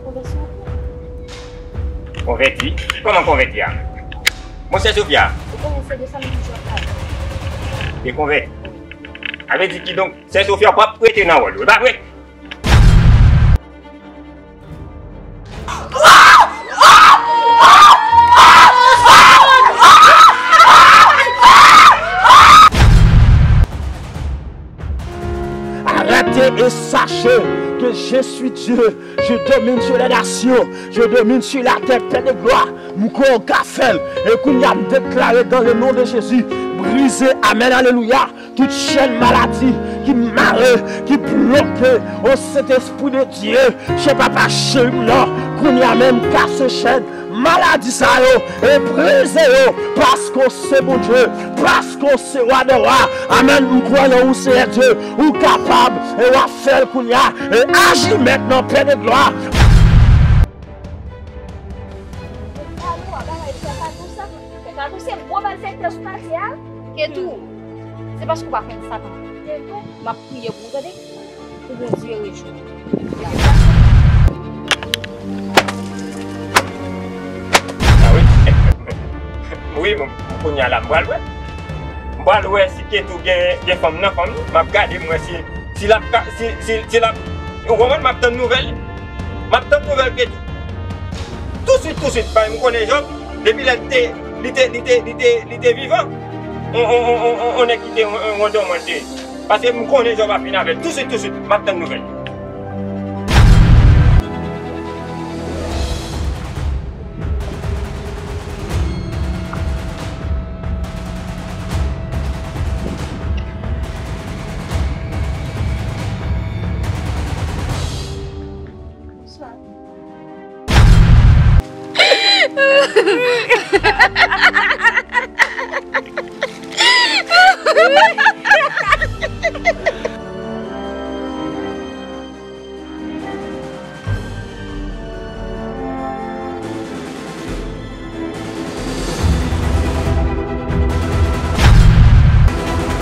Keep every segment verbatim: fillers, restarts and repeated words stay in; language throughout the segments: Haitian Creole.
Konvèsyon. Konvèti? Kòman konvèti a? Monchè Sofia. Ou konnen se de sa m toujou ap pale. Dekonvèti. Sa vle di kidonk, sè Sofia p ap rete nan wòl ou, e pa vre? Arrêtez et sachez que je suis Dieu. Je domine sur les nations. Je domine sur la terre, Père de gloire. M kwè w ka fè l. E kounye a, m deklare dans le nom de Jésus, brize, amèn, alelouya, tout chèn maladi ki mare, ki bloke, o Sentespri de Dye, chè papa cheri m nan, kounye a menm, kase chèn maladi sa yo, e brize yo, paske w se Bondye, paske w se wa dè wa. Amèn, m kwè nan ou, Seyè Dye, ou kapab, e w ap fè l kounye a, e aji mèt nan, Pè de glwa. Ketou, se gwo malfektè sou katye a. Ketou, se paske w pa konn sa k ap fèt. M ap priye pou ou, tande. Pou Bondye rejwenn. Ah wi. Wi, bon, kounye a la, m pral wè. M pral wè si Ketou gen, gen fanm nan fanm li. M ap gade, m wè si, si l ap ka, si, si, si l ap, ou konprann, m ap tann nouvèl li. M ap tann nouvèl Ketou. Touswit, touswit, paske m konnen Jòb, depi lè li te, li te, li te, li te, li te vivan, on, on, on, on, on nèg ki te on, on, on dòman l te ye. Paske m konnen Jòb ap vin avè l. Touswit, touswit, m ap tann nouvèl. Bonswa.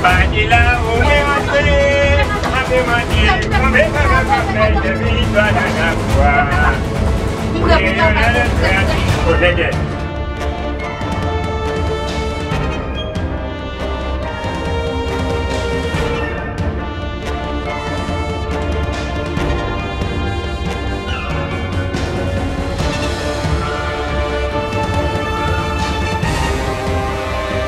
Pati la ou mwen antre, mwen te mande, konbyen bagay k ap fè depi istwa de la fwa. Mwen te yon lè lè frè a di, o, nèg,